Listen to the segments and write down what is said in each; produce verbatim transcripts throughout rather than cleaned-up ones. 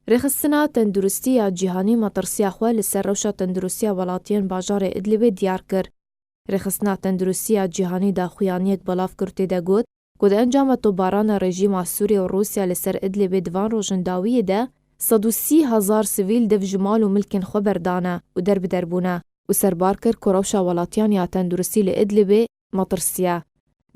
Rêxistina Tenduristî ya Cîhanî metirsiya xwe li ser rewşa tenduristiya welatiyên bajarê Idlibê diyar kir. Rêxistina Tenduristî ya Cîhanî daxuyaniyek belav kir û tê de got ku di encama topbarana rejîma Sûriyê û Rûsya li ser Idlibê di van rojan dawiyê de sed û sî hezar sivîl dev ji mal û milkên xwe berdane û derbider bûne û serbar kir ku rewşa welatiyan ya tenduristî li Idlibê metirsiye.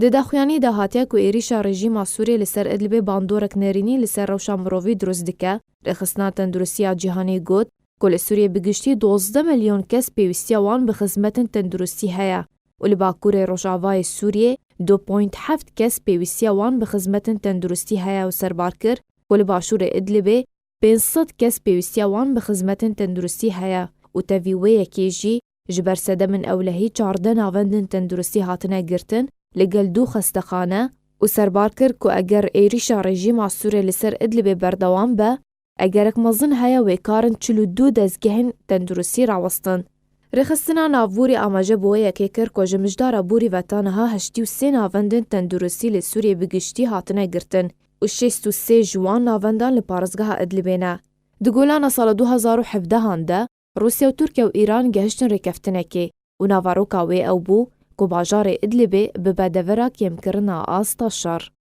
Di daxuyanî de hatiye ku êrîşa rejîma Sûriyê li ser Idlibê bandorek nerînî li ser rewşa mirovî dirust dike. Rêxistina Tenduristiya Cîhanî got ku li Sûriyê bi giştî dozdeh milyon kes pêwîstiya wan bi xizmetên tenduristî heye û li Bakurê Rojavayê Sûriyê du point heft kes pêwîstiya wan bi xizmetên tenduristî heye û serbar kir ku li Başûrê Idlibê pênc sed kes pêwîstiya wan bi xizmetên tenduristî heye û tevî wê yekê jî ji ber sedemên ewlehî çardeh navendên tenduristî hatine girtin li gel du xestexane û serbar kir ku eger êrîşa rejîma Sûrê li ser Idlibê berdewam be, egerek mezin heye wê karin çil û du dezgehên tenduristî rawestin. Rêxistina Navborî amaje bi wê yekê kir ku ji mijdara borî ve ta niha heştî û sê navendên tenduristî li Sûriyê bi giştî hatine girtin û şêst û sê ji wan navendan li parêzgeha Idlibê ne. Di golana sala du hezar û hevdehan de Rûsya û Tirkiye û Îran gehiştin rêkeftinekê û naveroka wê ew bû ku bajarê Idlibê bibe devera kêmkirina asta şer.